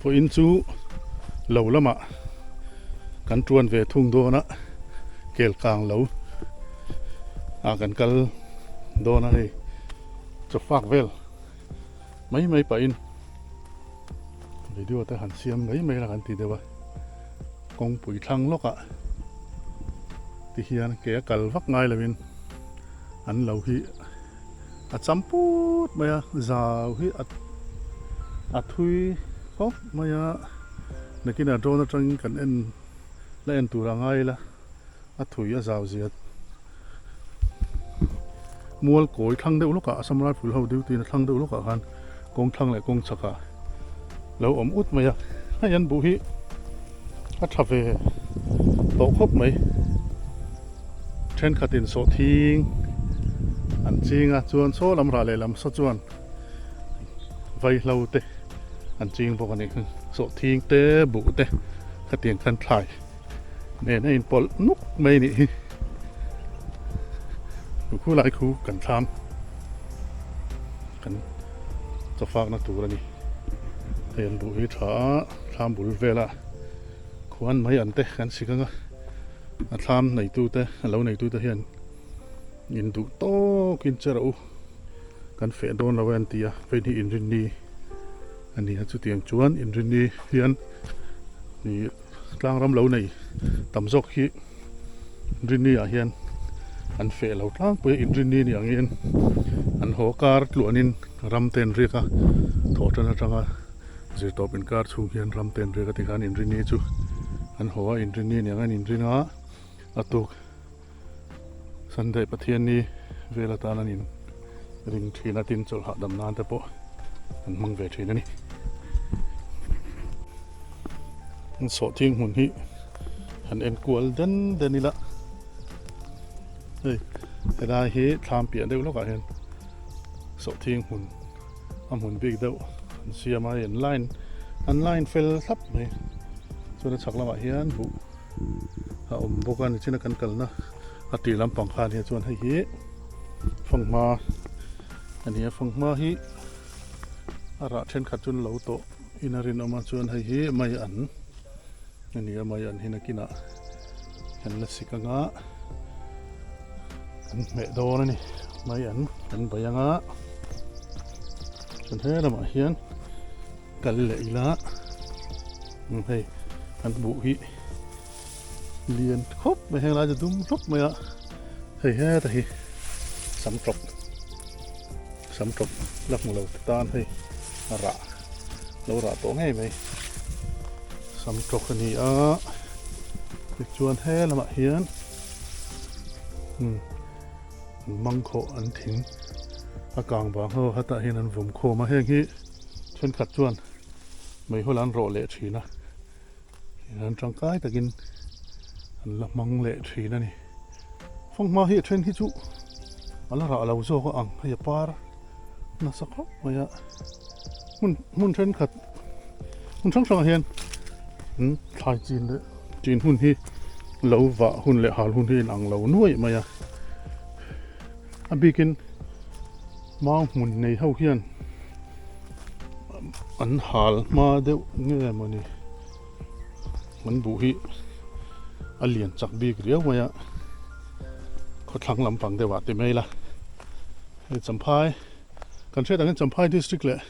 Vawiin chu lo lamah kan tuan ve thung dawn a, kel kang lo ah kan kal dawn a hei chaw fak vel mai mai pahin video te han siam mai mai la kan ti deuh a, kawngpui thlang lawkah ti hian ke a kal vak ngai lovin an lo hi. A cham put mai a, zau hi a a thui khawp mai a, nakinah drone atangin kan en la en tur a ngai ila a thui a zau zia mual kawi thlang deuh lawkah Assam Rifle ho duty na thlang deuh lawkah khan kawng thlang leh kawng chhakah lo awm ut mai a, hei an buh hi a tha ve tawh khawp mai thenkhatin sawhthing an ching a chuan saw lam rah leh lam saw chuan vaihlo te an ching bawk a ni sawhthing te buh te khatiang khan thlai nen a inpawlh nuk mai a nih hi khulai khu kan thlam kan chawfakna tur a ni hei an buh hi tha a thlam bul vela khuan mai an te kan sik anga a thlam neitu te a lo neitu te hian in duh tawkin che rawh u kan feh dawn lo e an ti a vei hi inrinni a ni a chutiang chuan inrinni hian ih tlang ram lo nei tam zawk hi inrinni ah hian an feh lo tlangpui a inrinni ni angin an haw kar tluanin ram te an riak a thawh tan atanga zirtawp inkar chhung hian ram te an riak a tikhan inrinni chu an haw a inrinni ni angin an inrin a a tuk Sunday Pathianni vel atan an in ring thin a tin chawlh hahdam nan te pawh an hmang ve thin a ni. An sawhthing hmun hi han en kual den den ila hei helai hi thlam piah deuh lawkah hian sawhthing hmun a hmun bik deuh an siam a hei an line an line fel thlap mai chuan a chhak lamah hian buh a awm bawk a nichina kan kalna a tir lampang khan hian chuan hei hi fanghma a ni a fanghma hi a rah thenkhat chu an lo tawh in a rinawm a chuan hei hi mai an a ni a mai an hi nakinah kan la sik anga kan hmeh dawn a ni mai an kan bei anga chuan he lamah hian Kal leh ila hei an buh hi lian khawp mai heng lai chu dum hlawk mai a hei heta hi sam tawp sam tawp la hmu lo te tan hei a rah lo rah tawh ngei mai sam tawk a ni a tichuan he lamah hian umm an mangkhawh an thing a kang vang ho hetah hian an vawm khawm a heng hi. Thenkhat chuan meihawl an rawh leh thin a, an tangkai takin an la hmang leh thin a ni. Fanghma hi a then hi chu a la rah lo zawk a ang hei a par nasa khawp mai a, hmun hmun thenkhat hmun hrang hrangah hian thlai chin leh chin hun hi lo vah hun leh hal hun hi a inang lo nuaih mai a, a bikin Mau hmun nei ho hian an hal hma deuh nge mawni an buh hi a lian chak bik riau mai a khawthlang lampang deuh ah ti mai ila hei Champhai kan hriat ang hian Champhai district leh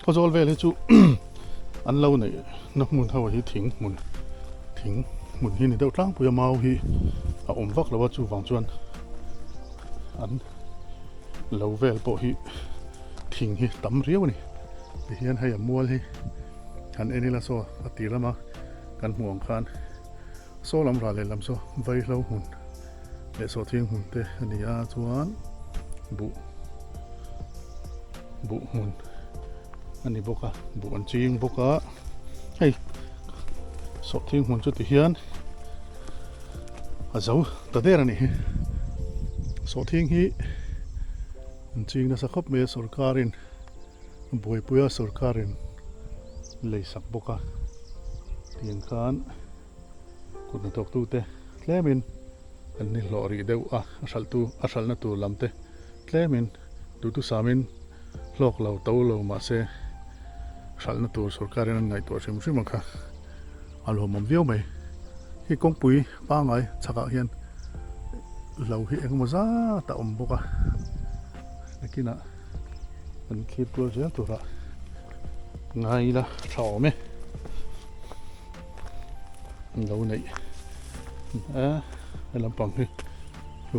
Khawzawl vel hi chu an lo neih na hmun ho hi thing hmun thing hmun hi ni deuh tlangpui a mau hi a awm vak lo a chuvang chuan an lo vel pawh hi thing hi tam riau a ni tihian hei a mual hi han en ila saw a tir lama kan hmuh ang khan saw lam ral leh lam saw vaihlo hmun leh sawhthing hmun te a ni a chuan buh buh hmun a ni bawk a buh an ching bawk a hei sawhthing hmun chu ti hian a zo ta der a ni hi sawhthing hi an ching nasa khawp mai a sorkarin buaipuia sorkarin lei sak bawk a tiang khan kut hnathawktute tlemin an ni hlawh rih deuh a a hralhtu a hralhna tur lam te tlemin duhtusamin hlawk lo to lo mahse. Hralhna tur sorkar in an ngaihtuah hrim hrim ang kha a lawmawm viau mai. Khi kawngpui pangngai chhakah hian lo hi engemaw zat a awm bawk a, nakinah kan thlir kual zel turah ngai ila tha awm e. An lo neih a he lampang hi chu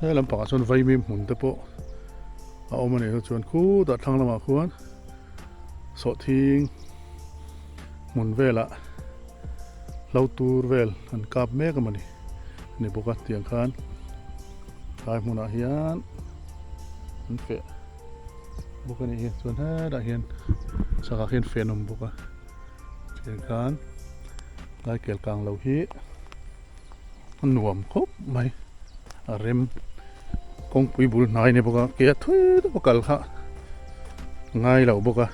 he lampangah chuan vaimim hmun te pawh a awm a nih loh chuan khutah thlang lamah khuan sawhthing hmun velah hlo tur vel an kap mek a mawni a ni bawk a tiang khan tlai hmunah hian an feh bawk a nih hi chuan hetah hian chhakah hian feh an awm bawk a tiang khan tlai kel kang lo hi a nuam khawp mai a rem kawngpui bul hnai a ni bawk a ke a thui deuh a kal kha ngai lo bawk a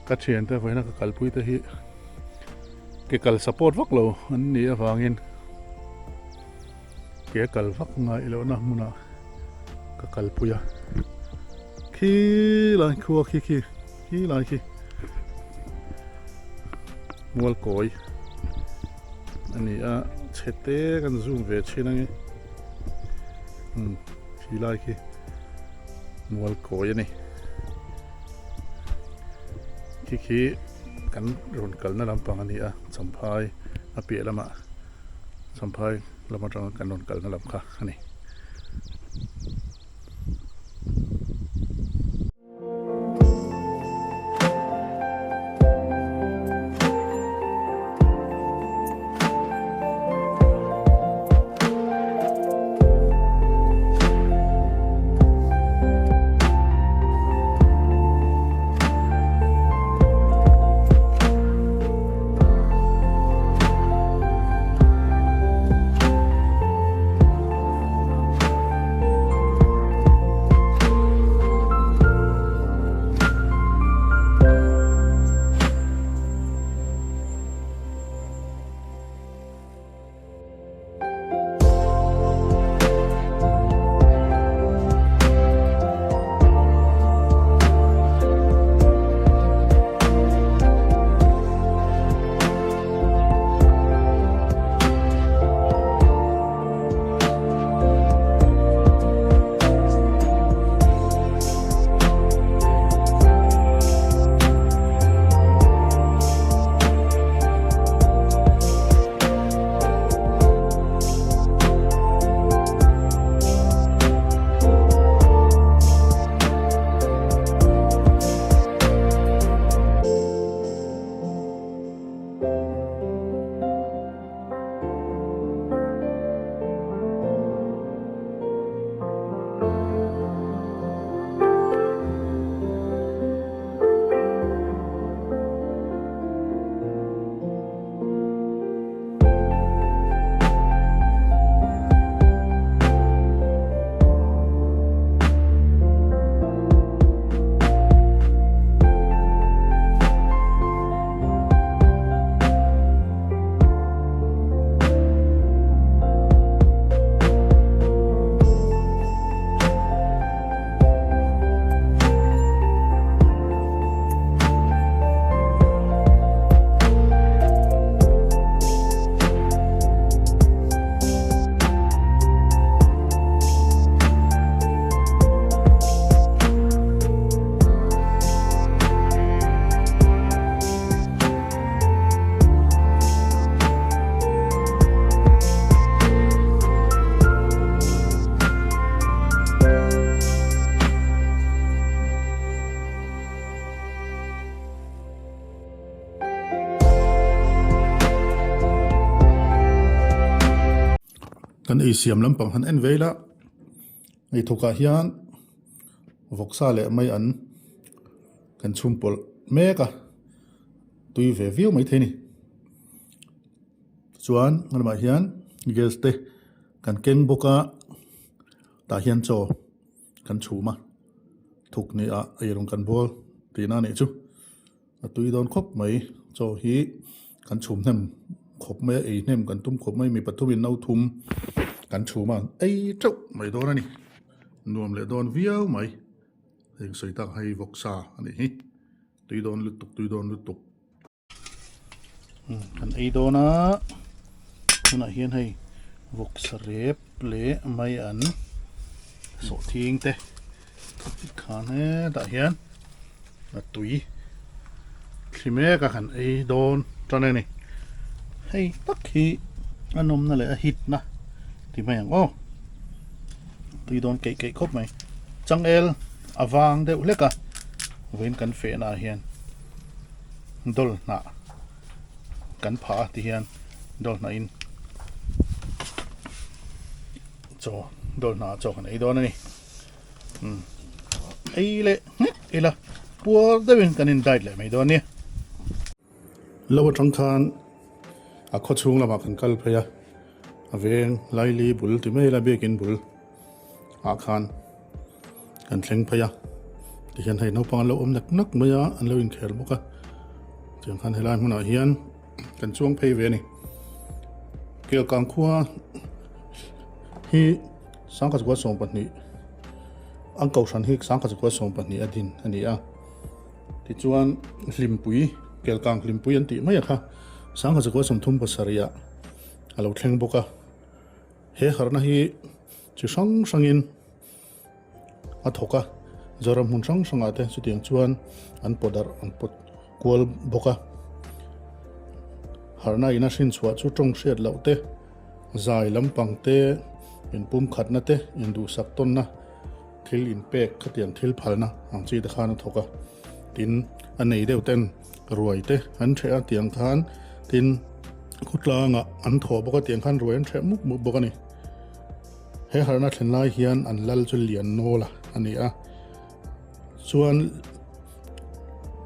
ka thiante vawiina ka kalpui te hi ke kal support vak lo an nih avangin ke kal vak ngai lohna hmunah ka kalpui a khi lai khua khi khi khi lai khi mual kawi a ni a chhe te kan zoom ve thin ange umm khi lai khi mual kawi a ni khi khi kan rawn kalna lampang a ni a champhai a piah lamah champhai lam atanga kan rawn kalna lam kha a ni. Kan ei siam lampang han en ve ila ei thawkah hian vawksa leh mai an kan chhum pawlh mek a tui ve viau maithei a ni chuan a lamah hian gas te kan keng bawk a tah hian chaw kan chhum a thuk ni ah eirawng kan bawl tihna a nih chu. A tui dawn khawp mai chaw hi kan chhum hnem khawp mai a ei hnem kan tum khawp mai mi pathumin no thum kan chhum a ei teuh mai dawn a ni nuam leh dawn viau mai heng sawi tak hei vawksa a nih hi. Tui dawn lutuk tui dawn lutuk. Kan ei dawn a tunah hian hei vawksa rep leh mai an sawhthing te khan hetah hian a tui thli mek a kan ei dawn tan a ni hei tak hi a nawmna leh a hit na ti mai ang aw tui dawn keih keih khawp mai changel a vang deuh hlek a vawiin kan fehna ah hian. Dawl hnah kan phah a tihian dawl hnah in chaw dawl hnah ah chaw kan ei dawn a ni umm ei leh nghek ila puar deuh in kan in diet leh mai dawn a nia. Lo atang khan a khaw chhung lamah kan kal phei a a veng laili bul ti mai ila biakin bul ah khan. Kan thleng phei a tihian hei naupang an lo awm nak nak mai a an lo inkhel bawk a tiang khan helai hmunah hian kan chuang phei ve a ni Kelkang khua hi sangkhat zakua 12 an kohhran hi sangkhat zakua 12 a din a ni a tichuan hlimpui Kelkang hlimpui an tih mai a kha sangkhat zakua 37 ah a lo thleng bawk a he harna hi. Chi hrang hrangin a thawk a, Zoram hmun hrang hrangah te chutiang chuan an pawt darh an pawt kual bawk a. Harhna ina hrin chhuah chu tawng hriat loh te, zai lampang te, inpumkhatna te, induhsak tawnna thil inpek khatiang thil phalna ang chi te khan a thawk a. Tin, a nei deuh ten ruai te an hreh a tiang khan tin khawtlangah an thawh bawk a tiang khan ruai an hreh mup mup bawk a ni. He harhna thlen lai hian an lal chu Liannawla a ni a, chuan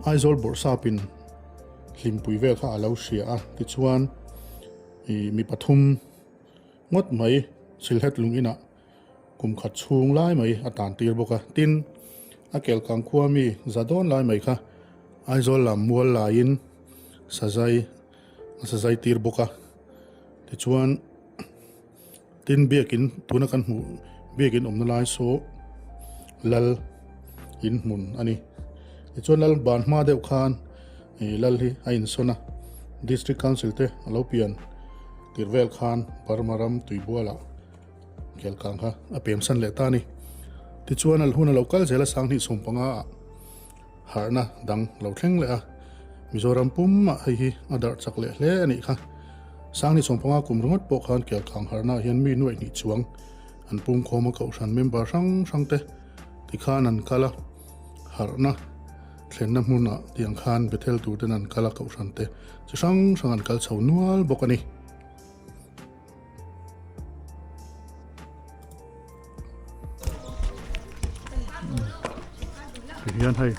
Aizawl bawrhsapin hlimpui vel kha a lo hria a, tichuan ih mi pathum ngawt mai Sylhet lung inah kum khat chhung lai mai a tan tir bawk a, tin a kelkang khua mi za dawn lai mai kha Aizawl lam mual laiin sazai a sazai tir bawk a, tichuan. Tin biakin tuna kan hmuh biakin awmna lai saw lal in hmun a ni. Tichuan lal ban hma deuh khan ih lal hi a insawn a, District Council te a lo pian tir vel khan Burma ram tuibualah Kelkang kha a pemsan leh ta a ni. Tichuan al hun a lo kal zel a sanghnih 15 ah harhna dang lo thleng leh a, Mizoram pumah hei hi a darh chak leh hle a nih kha. Sangni 15 kum ringawt pawh khan Kelkhang harhna ah hian mi nuaih hnih chuang an pumkhawm a kohhran member hrang hrang te tikhan an kal a, harhna thlenna hmunah tiang khan Bethel tur ten an kal a kohhran te chi hrang hrang an kal chho nual bawk a ni. Tihian hei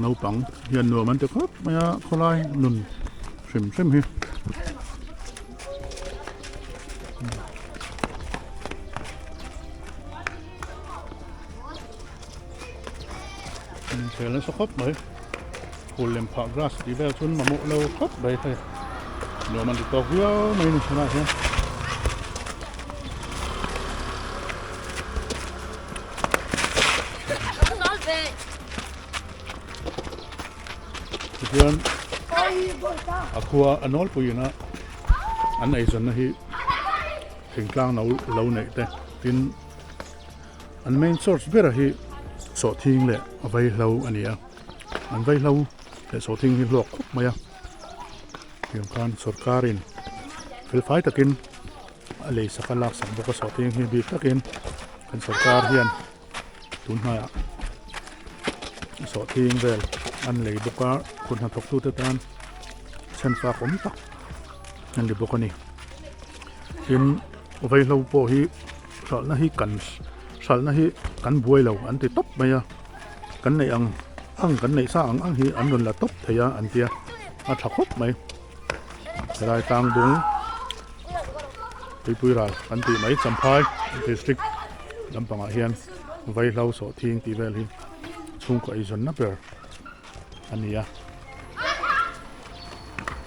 naupang hian nuam an ti khawp mai a khawlai nun hrim hrim hi. Inkhel nasa khawp mai phul lem phah grass tih vel chuan mamawh lo khawp mai hei nuam an ti tawk viau mai a ni tunah hian. Tihian a khua a nawlpui ina an eizawnna hi thingtlang no lo neih te tin An main source bera hi sawhthing leh a vaihlo a ni a, an vaihlo leh sawhthing hi hlawk khawp mai a, tiang khan sawrkarin felfai takin a lei sak a lak sak bawk a sawhthing hi bik takin kan sawrkar hian tun hnaiah sawhthing vel an lei bawk a kut hnathawk tute tan chhenfak awm tak an ni bawk a ni tin vaihlo pawh hi. Hralhna hi kan hralhna hi kan buai lo an ti tawp mai a, kan neih ang ang kan neih sa ang ang hi an rawn la tawp thei a an tia a tha khawp mai. Helai tlang dung tuipui ral kan tih mai Champhai district lampangah hian Vaihlo sawhthing tih vel hi chhungkaw eizawnna ber a ni a,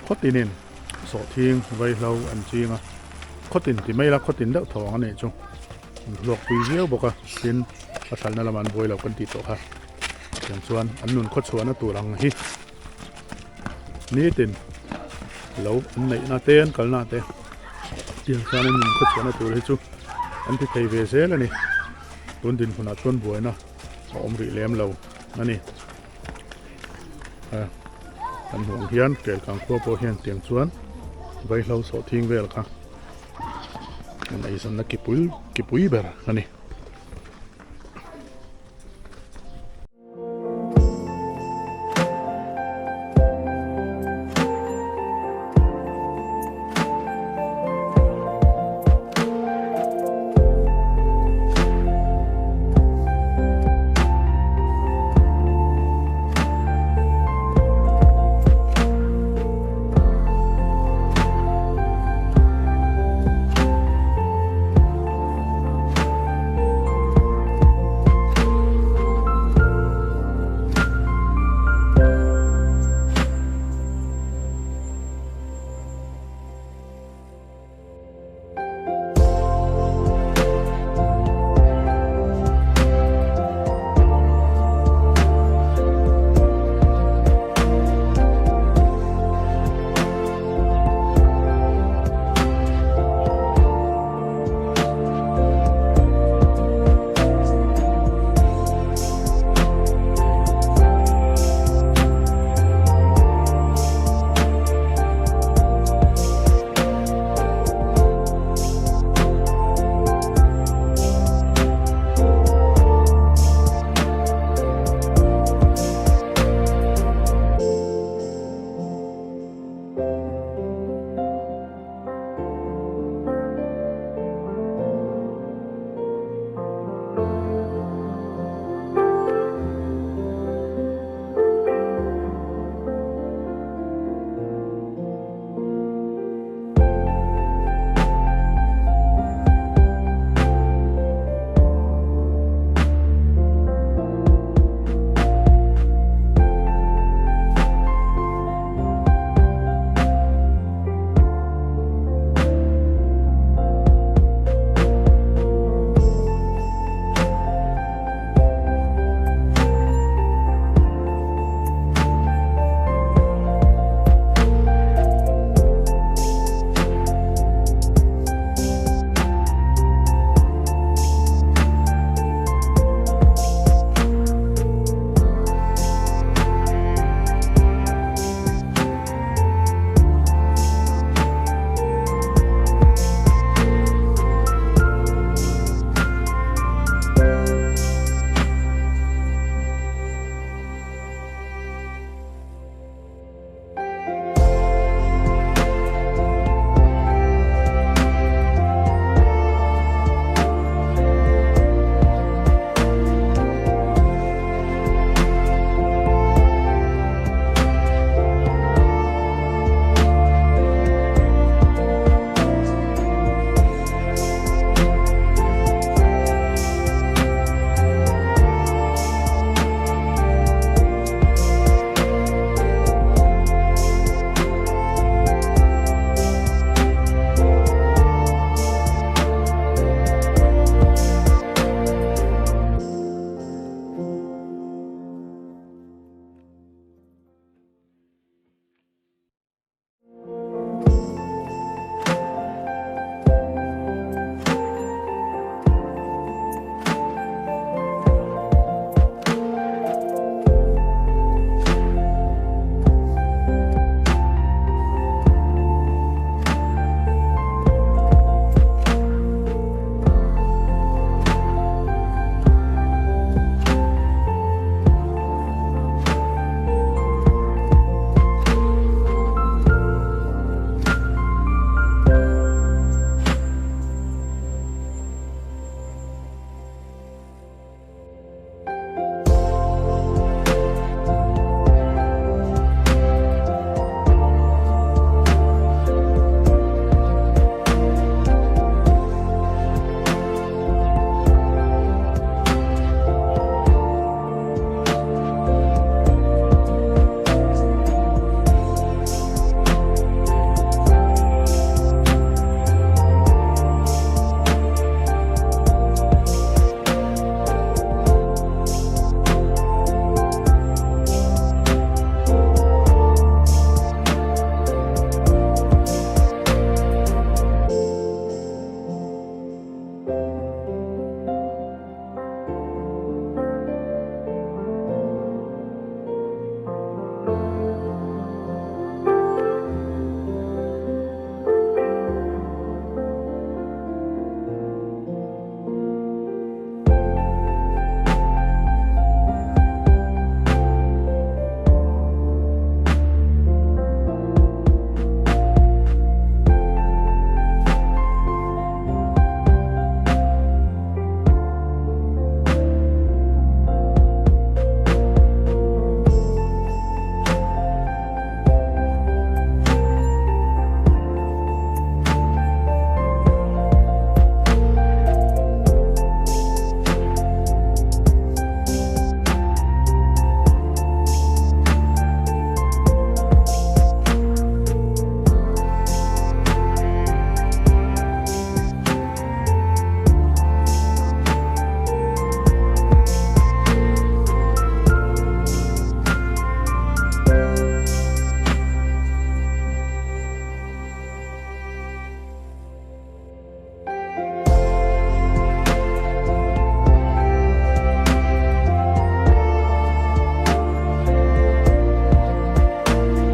khawtinin sawhthing vaihlo an ching a, khawtin ti mai ila khawtin deuh tho ang a nih chu an hluak pui viau bawk a tin a hralhna lamah an buai lo kan tih tawh kha. Tiang chuan an nun khawchhuahna tur ang hi nitin lo an neihna te an kalna te tiang chuan an nun khawchhuahna tur hi chu an ti thei ve zel a ni. Tun dinhmunah chuan buaina a awm rih lem lo a ni. Kan hmuh ang hian Kelkang khua pawh hian tiang chuan vaihlo sawhthing vel kha an eizawnna kipui kipui ber a ni.